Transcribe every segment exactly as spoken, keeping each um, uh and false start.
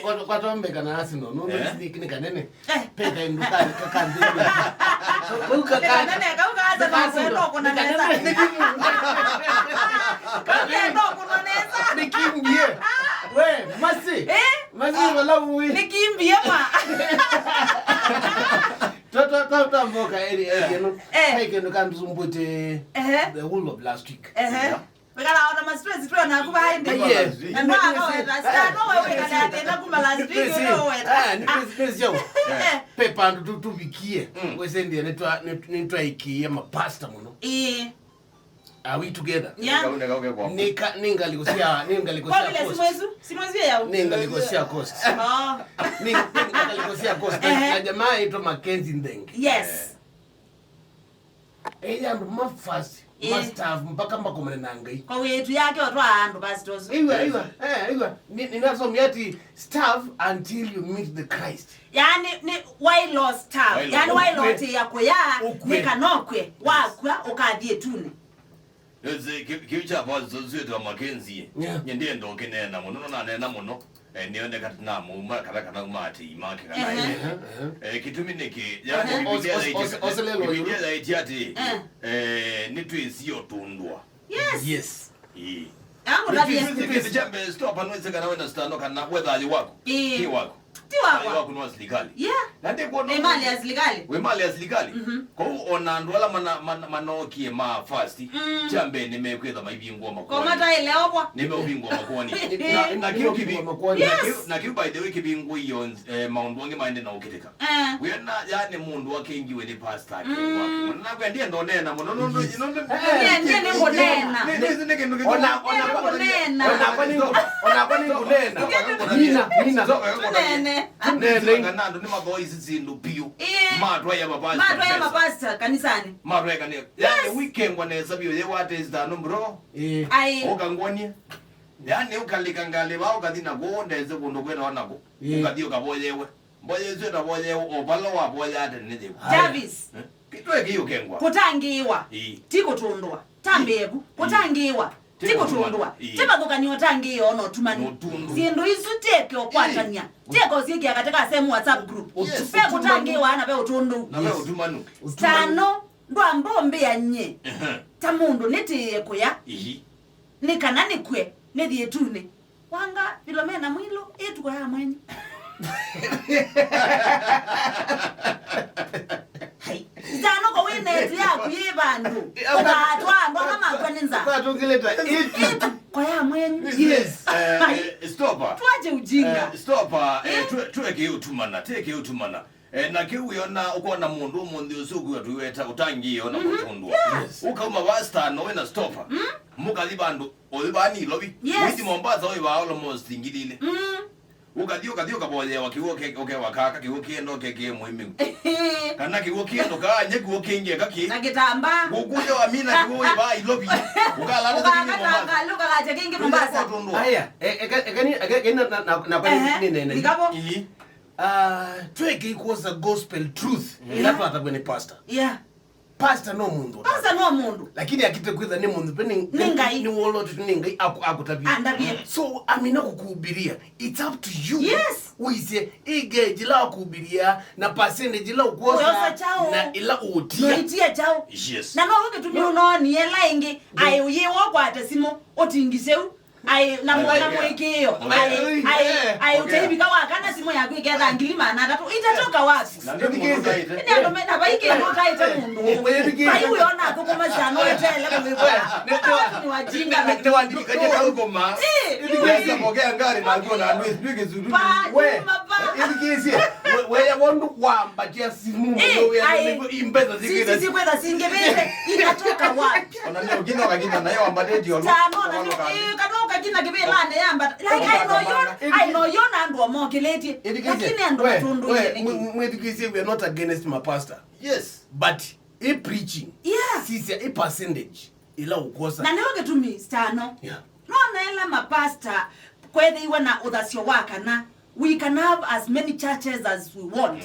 Kwa- kwa Tom Baker na Arsenal, no, no, Eh? ni- ni kanene. Eh. Peka nduka ka- ka- kanene. Kau ka- Nĩ kanene, kau kaasa na kwenda ũkũna nesa. Kau kenda ũkũna nesa. Nikimbie. We, masi. Eh? Masi wala uwi. Nikimbie ma. Toto toto mboka eri eri no. Eh. Hai kendo kandumbute. Ehe. The whole of last week. Ehe. Wĩkala ona ma stress tu na kuba haindi. Yes. Na no akaweta. Star no wewe kana atenda kuma last week no weta. Ah, ni stress stress yao. Pepa ndo tu tubikie. Wese ndiye netwa netwa ikie mapasta muno. Eh. Are we together? Yeah. Nĩka- nĩngaliko sya nĩngaliko sya cost. Simwezu simwezu yao. Nĩngaliko sya cost. Oh. Nĩngaliko sya cost. Na jamaa aitwa Mackenzie Ndenge. Yes. Eya andũ ma fast, ma staff mpaka makomane na Ngai. Kwa wetu yake otwa andũ pastors. Iwa iwa eh iwa ninasomia ati staff until you meet the Christ. Yani ni why lost staff. Yani why lost ya kuya ni kanokwe wakwa ukathie tune. Ese kiu kya pastors wetwa Mackenzie. Nye ndienda ukineena muno no naneena muno. Eh, nĩoneka tũnamũuma kana kana uma atĩi make kana eh, kĩtumi nĩkĩ yani Biblia yaĩtye atĩ eh, nĩtwĩsie ũtũndwa. Yes. Ĩĩ. Nĩtwĩsie kĩndũ kya mbee stopa nwĩsĩ kana wĩna stano kana we thayũ waku ti waku. Ti wakwa. Waku nwa silikali. Yeah. Na ndikuona wĩ mali ya silikali. Wĩ mali ya silikali. Kwoou ona andũ ala mana- mana- manokie ma fast kya mbee nĩmekwĩtha maivingũa makuani. Komataile okwa. Nĩmeũvingũa makuani. Na- na kĩu kĩvi- Yes. Na kĩu by the way kĩvingũio eh, maũndũ angĩ maende na ũkĩtĩka. Eh. Wĩona yani mũndũ akengiwe nĩ pastor ake wake. Nakwendie ndonena mũno nũndũ nũndũ Ndiye ndiye nĩkũneena. Nĩ- nĩ- nĩ kĩndũ kĩngĩ. Ona- ona- Ndiye nĩkũneena. Onakwa nĩ- onakwa nĩngũneena. Nina nina. Tũneene. Nene. Kana andũ nĩmathoa isi syĩndũ piũ. Ĩĩ. Matwaĩa mapasta. Matwaĩa mapasta kanisani. Matwaĩa kanisa. Yani weekend kwa nesa biũ ye wate stano bro. Ĩĩ. Ai. Ũkangonie. Yani ũkalika ngalĩ vaa ũkathi na kũũ ndese kũndũ kwĩtawa nako. Ĩĩ. Ũkathi ũkavoyewe. Mboya ĩsu ĩtavoyewe o vala wavoyaa tene nĩ yĩu. Jarvis. Eh? Tweke ũkengwa. Kũtangĩĩwa. Ĩĩ. Ti kũtũndwa. Tambĩe vu. Kũtangĩĩwa. Ti kũtũndwa. Ĩĩ. Ti vathũkany'o ũtangĩĩo na ũtumanu. Ũtundu. Syĩndũ isu tyeke ũkwatany'a. Ĩĩ. Tyeke ũsyĩkĩa katĩ ka same WhatsApp group. Yes. Ve kũtangĩĩwa na ve ũtũndũ. Na ve ũtumanu. Stano ndwambombea nye. Ehe. Ta mũndũ nĩtĩĩe kũya. Ĩĩ. Nĩ kana nĩkw'e nĩthi ĩtunĩ. Wanga Filomena Mwilu ĩtuko ya mwenyu. Hai. Nzanoko wĩ netu yaku yĩ vandũ. Ũkaatwa andũ aka makwa nĩ nza. Ukatungileta ĩtuko ya mwenyu. Yes. Eh, stopper. Twache ujinga. Eh, stopper. Eh, tuwe tuwe kiutumana, tuwe kiutumana. Eh, na kĩu wĩona ũkona mũndũ ũmũnthĩ ũsu ũkwĩwa tũiweta ũtangĩĩo na kũtũndwa. Yes. Ũkauma vasta no wĩna stopper. Mũkathi vandũ ũyĩ vaa Nairobi. Yes. Wĩthi Mombasa ũyĩ vaa almost ngili ilĩ. Ũkathi ũkathi ũkavoyewa kĩw'ũ ũkewa kaka kĩw'ũ kĩenda ũkekĩe mũimĩu. Kana kĩw'ũ kĩenda kaanye kĩw'ũ kĩngĩ kaki. Na kĩtambaa. Ngũkũlya wamina kĩw'ũ ũyĩ vaa Nairobi. Ũkalata kĩngĩ Mombasa. Ũkakatanga ũkakatya kĩngĩ Mombasa. Aya, eka eka ni eka ni na na na kwa ni nene. Ĩĩ. Ah, tweke ikuosa gospel truth. Ĩla twatakw'e nĩ pastor. Yeah. Pastor no mũndũ. Pastor no mũndũ. Lakini akite kwitha nĩ mũndũ pe nĩ Ngai. Nĩ wolote nĩ Ngai aku akutavia. Andavie. So amina kukuhubiria. It's up to you. Yes. Uise ige jila kuhubiria na percentage ila ukosa. Uyosa chao. Na ila utia. No itia chao. Yes. Na no ũkĩtumia unonie la ingi. Ai uyewo kwate simu. Utingiseu. Ai na mwana mwĩkĩĩo. Ai ai ai ũteivika wa kana simu yaku iketha ngili maana atatũ itatoka wapi? Nĩ andũ mena vaikĩndũ taĩte mũndũ. Ai uyo na thũkũma syano etele kũmĩvwa. Watu ni wajinga. Nĩwandilikania kaugoma. Nĩweza pokea ngari na nguo na ndwĩ sijui kizundu. We. Ĩthikĩĩsye. Weya wondu wambatia simu. Imbesa zikĩta. Sisi kwetha singĩvĩte itatoka wapi? Ona nĩ ũkina ũkakina nayo wambatĩtio. Tano na nĩ kana ũkakina kĩvĩlanĩ yambata. Like I know you, I know you na andũ amokĩlĩtye. Lakini andũ matũndũie nĩkĩ? Mwĩthikĩĩsye, we are not against my pastor. Yes. But i preaching. Yeah. Sisya i percentage ila ũkosa. Na nĩyo kĩtumi stano. Yeah. Nona ĩla mapasta kwethĩiwe na ũthasyo wa kana we can have as many churches as we want.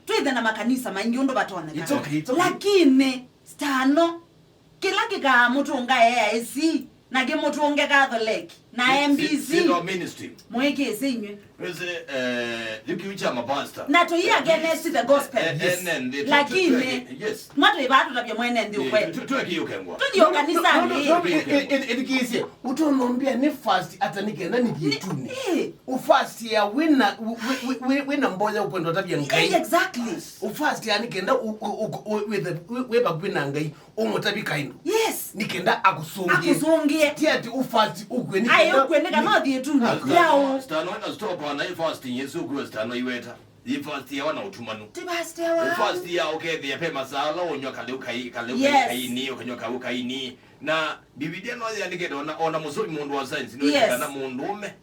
Twĩthe na makanisa maingĩ ũndũ vatonyeka. It's okay, it's okay. Lakini stano kĩla kĩkaamũtũnga A I C na kĩmũtũnge Catholic. Na M B C. Sino ministry. Mwĩkĩĩsĩ inyw'ĩ. Praise, eh, yukiu cha mapasta. Na tũi against the gospel. Eh, eh, ne, nde, tu- tu- Lakini, tu- yes. Mwa twĩ vaa tũtavye mwene nthĩ. Eh, ũkwete. Tu- tu- tuekiuke ngwa. Tũthi o kanisani. No, no, no, no, ĩthikĩĩsye. Ũtonombia nĩ fast ata nĩ kenda nĩ Ni- thiĩtuni. Eh. Ũfastia wĩna, wĩ- wĩ- wĩ- wĩna mboya ũkwenda ũtavya Ngai. Eh, exactly. Ũfastia nĩ kenda ũ- ũ- ũ- ũ- wĩthe- wĩ- wĩ vakuvĩ na Ngai. Ũmũtavi kaĩndũ. Yes. Nĩ kenda akũsũngĩe. Akũsũngĩe. Ti ati ũfast ũkw'e nĩ Ai, kenda ũkw'e nĩ kana ũthiĩ tu. Yaũ. Stano na stop ana ifast Yesu kwa stano iweta. Ifast ya wana utumanu. Ti fast ya wa. Ifast ya ukethia pe masala unywa kale ukai kale Yes. ukai ni ukanywa kau kai ni. Na Biblia no yandikite ona ona musomi mundu wa science no Yes. kana mundu ume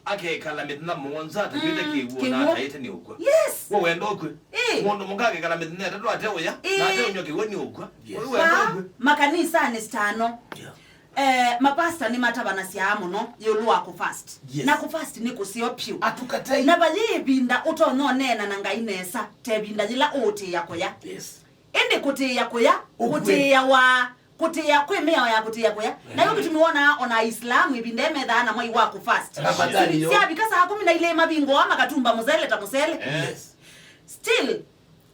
akekala mĩthenya mũonza atavĩte Mm, kĩw'ũ na kĩw'ũ. Ataĩte nĩ ũkw'a. Yes. We wenda ũkw'e? Ĩ. Mũndũ mũka akekala mĩthenya ĩtatũ ateũya Ĩ. na ateũnywa kĩw'ũ nĩ ũkw'a. Yes. We wenda Vaa ũkw'e? Makanisanĩ sitano. Yeah. Eh, mapasta nĩmatavanasyaa mũno ĩũlũ wa kũfast. Yes. Na kũfast nĩ kũseo pyũ. Atukatai. Na vayĩ ĩvinda ũtonya ũneena na Ngai nesa, ta ĩvinda yĩla ũũtĩĩa kũya. Yes. Ĩndĩ kũtĩĩa kũya, Ũkw'e. kũtĩĩa wa Kũtĩĩa, kwĩ mĩao ya kũtĩĩa kũya. Nayo kĩtumi wonaa ona Aislamu ĩvinda ĩmethaa na mwai wa kũfast. Ramadhani yo. Syavika saa kũmi na ilĩ mavingũa makatumba mũsele ta mũsele. Yes. Still,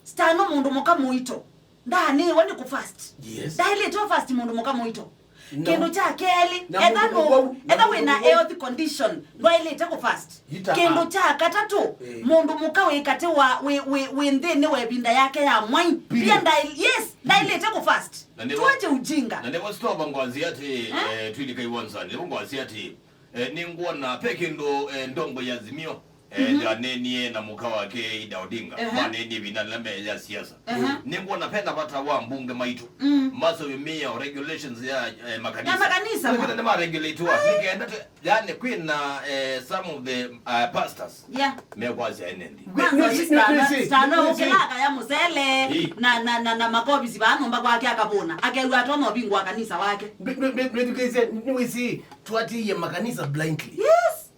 stano mũndũ mũka mũito. Ndaanĩwe nĩ kũfast. Yes. Ndaĩlĩte ũfast mũndũ mũka mũito. No. Kĩndũ kya kelĩ, Na etha mũndũ nũ- mũwau, na etha mũndũ wĩna mũwau. health condition, ndwaĩlĩte kũfast. Yita Kĩndũ a. kya katatũ, Eh. mũndũ mũka wĩ katĩ wa, wĩ, wĩ, wĩ nthĩnĩ wa ĩvinda yake ya mwai. Period. Pia ndaĩ-, yes, ndaĩlĩte kũfast. Na nĩvo Tuache ujinga. Na nĩvo stova ngwasi ati, Eh? eh, twilika iwanzani. Nĩvo ngwasi ati, eh, nĩngwona pe kĩndũ, eh, ndongo ya Azimio, eh, Mhm. yanenie na mũka wake Ida Odinga. Ehe. Manenie ĩvinda lĩla me ya siasa. Ehe. Nĩngwona pena vata wa mbunge maitũ. Mm. Masovi mia regulations ya, eh, makanisa. Ya makanisa, ma. Nĩkenda nĩmaregulatiwa. Nĩkenda te- Yani, kwĩna, eh, some of the, uh, pastors Yeah. mekwasya ene nthĩ. Kwanza Nĩ- nĩ- stano, nĩ- nĩ- stano nĩ- ũkĩlaka ya mũsele Ĩ. na, na, na, na makovisi vaa nyũmba kwake akavũna. Akew'a atona ũvingũa kanisa wake. Nĩ- nĩ- nĩ- nĩthukĩĩsye, nĩwĩsĩ twatĩĩe makanisa blindly. Yes.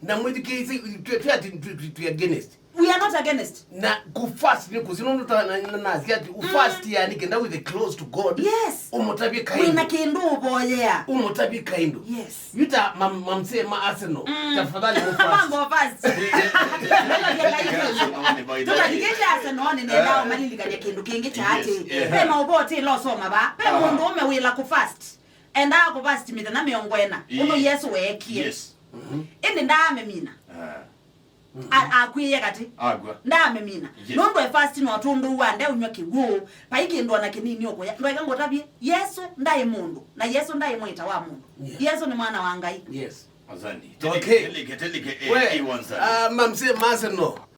Na mwĩthukĩĩsye, twe- twe- ati twe- twe- twe against. We are not against. Na kũfast nĩ kũsĩ nũndũ ta na- na- nasya ati ũfast yani kenda wĩthe close to God. Yes. Ũmũtavye Wĩna kaĩndũ. kĩndũ ũvoyea. Ũmũtavye kaĩndũ. Yes. Yuta mam- mamsee ma Arsenal. Mm. Tafadhali mufast. Mambo fast. Tũkathikĩte Arsenal nĩ nenda ũmalilikany'a kĩndũ kĩngĩ kya Yes. atĩ. Yeah. Ve maũvoti ĩla ũsoma va. Ve Aha. mũndũ ũme wĩla kũfast. Endaa kũfast mĩthenya mĩongo ĩna. Ũndũ Yes. Yesu weekie. Yes. Ĩndĩ ndaamemina. Ah. A- akw'ĩĩe katĩ. Akw'a. Ndaamemina. Yes. Nũndũ e fast no tũndũ wa nde ũnywa kĩw'ũ, vai kĩndũ ona kĩnini ũkũya. Ndwaĩka ngũtavye, Yesũ ndaĩ mũndũ, na Yesũ ndaĩ mwĩta wa mũndũ. Yeah. Yesũ nĩ mwana wa Ngai. Yes. Asante. Okay. Telike, telike, telike, eh, We, eh, wanza. Ah, mamsee ma Arsenal.